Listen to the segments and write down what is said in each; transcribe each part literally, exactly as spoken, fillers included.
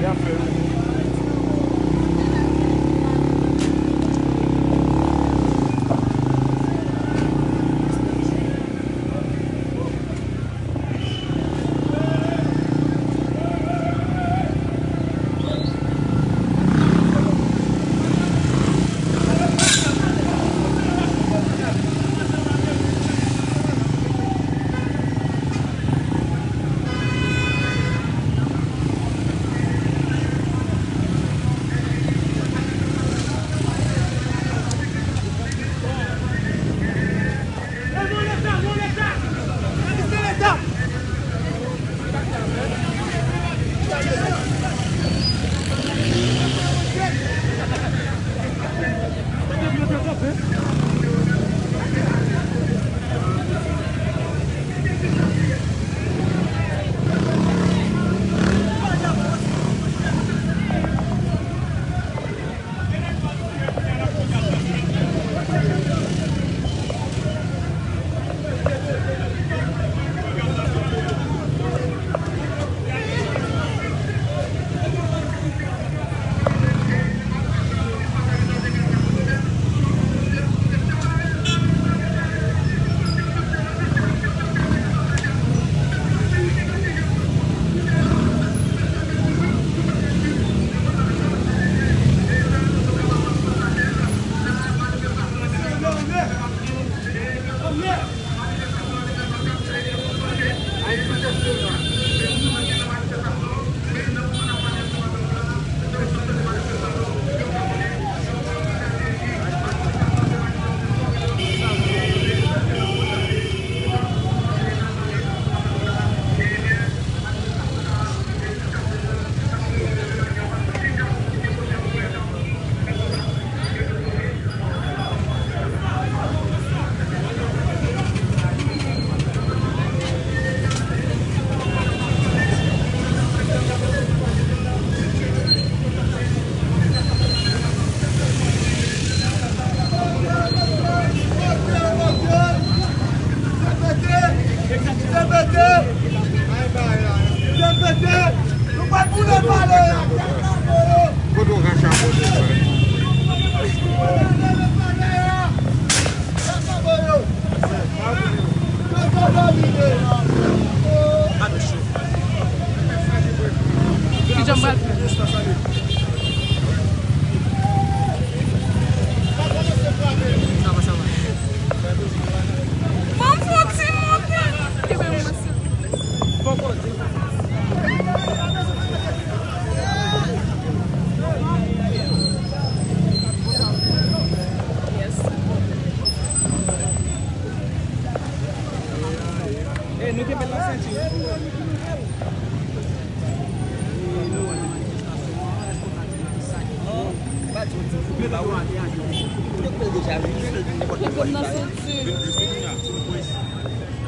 Kijan m pral fè? Sa va, sa va. Ban m fè yon ti moute. Kenbe mwen, silvouplè. Yes. Ey, nou kenbe lasanti. Kenbe m nan senti.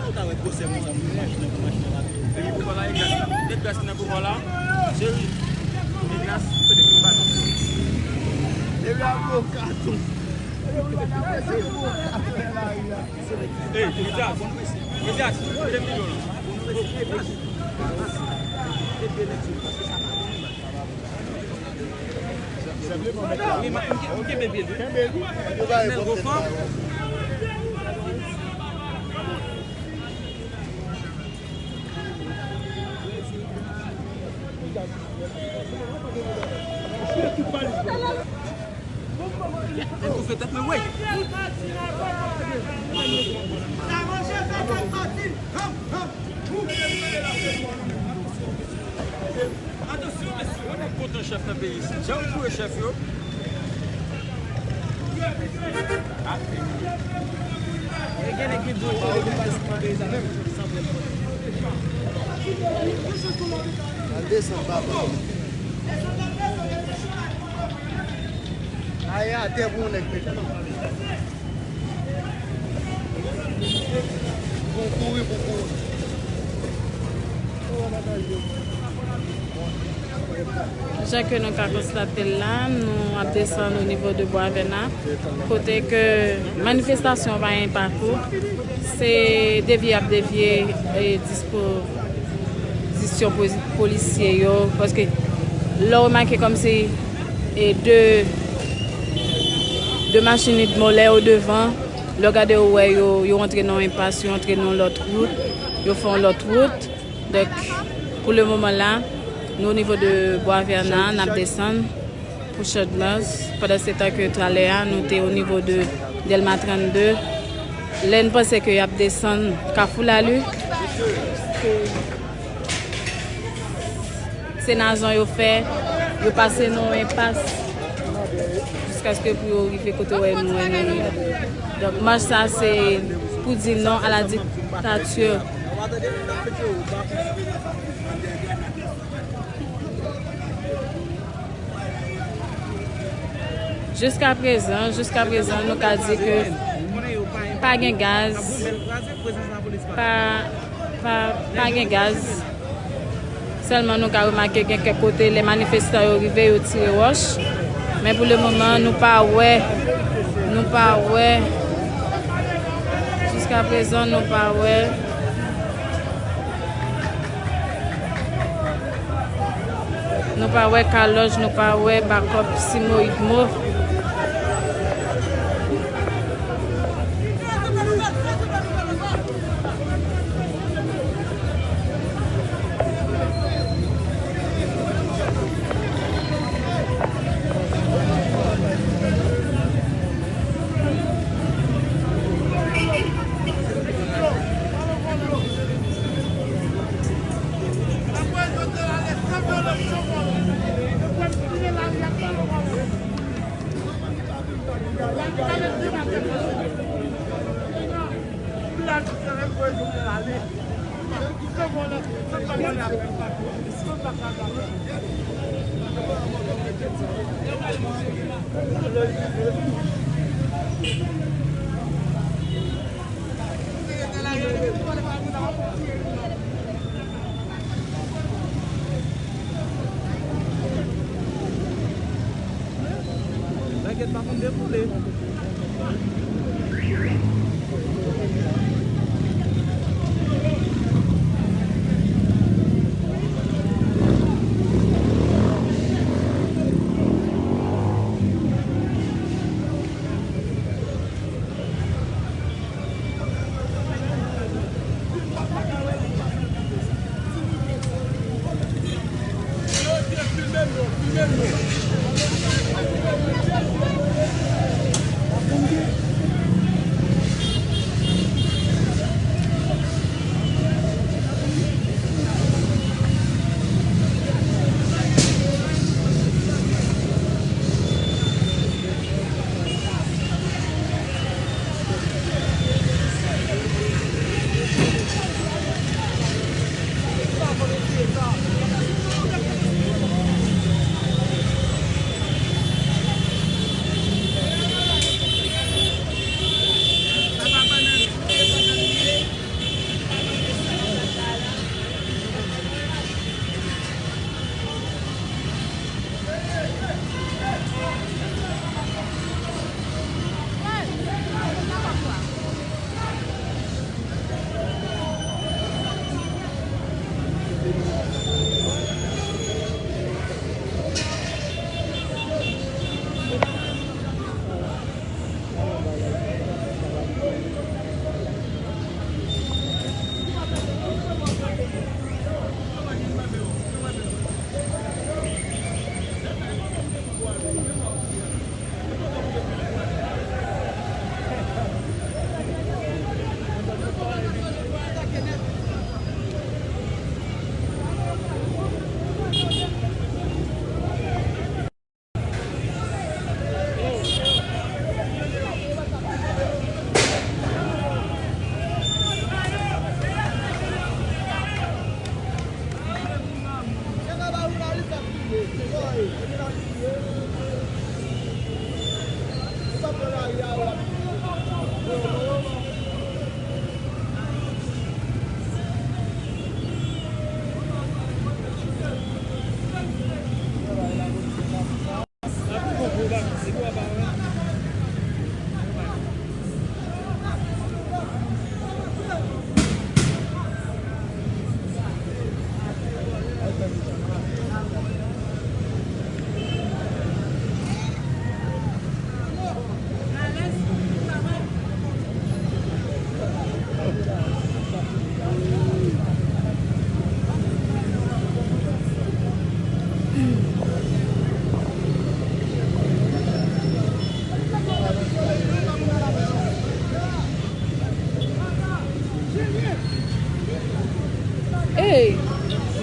Ou ta wè gwosè moun sa, moun machin nan, machin nan. Epi pou pale gaz la. Dèt gaz ki nan pou la. Cheri. Dèt gaz, fè de kou baton. Epi avoka tou. Ey, Mezas. Mezas, mete m videyo la. Wi, m, m, m kenbe pye l, wi. Kenbe l. Yo ba yo pòt tèt la. Yo toufe tèt mwen, wey. Atansyon, mesye, mwen kontan chèf nan peyi isit. Jan yo touye chèf yo. Al desann, papa. Ay, atè pou yon nèg pete. Pou kouri, pou kouri. Jan ke nou ka konstate l la, nou ap desann o nivo de Bwa Vè a, kote ke manifestasyon pa gen pakou, se devye y ap devye, e, dispozisyon pozi-, polisye yo, paske Lè w remake kòmsi e de, de machin Idmo lè yo devan, lè w gade yo wè yo, yo antre nan yon enpas, yo antre nan yon lòt wout, yo fè yon lòt wout. Donk, pou le moman la, nou o nivo de Bwa Vèna, n ap desann pou Channmas. Pandan se tan ke talè a, nou te o nivo de Dèlma trannde. Lè n panse ke y ap desann Kafou Lali, se nazon yo fè, yo pase nan yon enpas jiskaske pou yo rive kote wè nou, wè nou ye la. Donk, mach sa se pou di non à la dictature. Jiska prezan, jiska prezan, nou ka di ke pa gen gaz, pa, pa, pa gen gaz. Sèlman nou ka remake gen kèk kote lè manifestan yo rive, yo tire wòch. Men pou le moman, nou pa wè, nou pa wè, jiska prezan, nou pa wè. Nou pa wè kalòj, nou pa wè bakòp Simo Idmo. Langèt pa konn dekoule.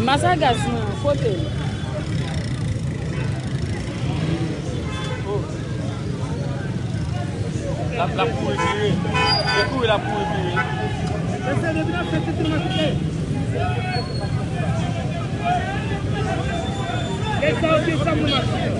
Mas a gaz mwen an, kote l? Oh. L ap, l ap kouri vire. E kouri l ap kouri vire. Mesye, depi n ap fè tèt nou mache. Lè sa yo te fè m nan machin.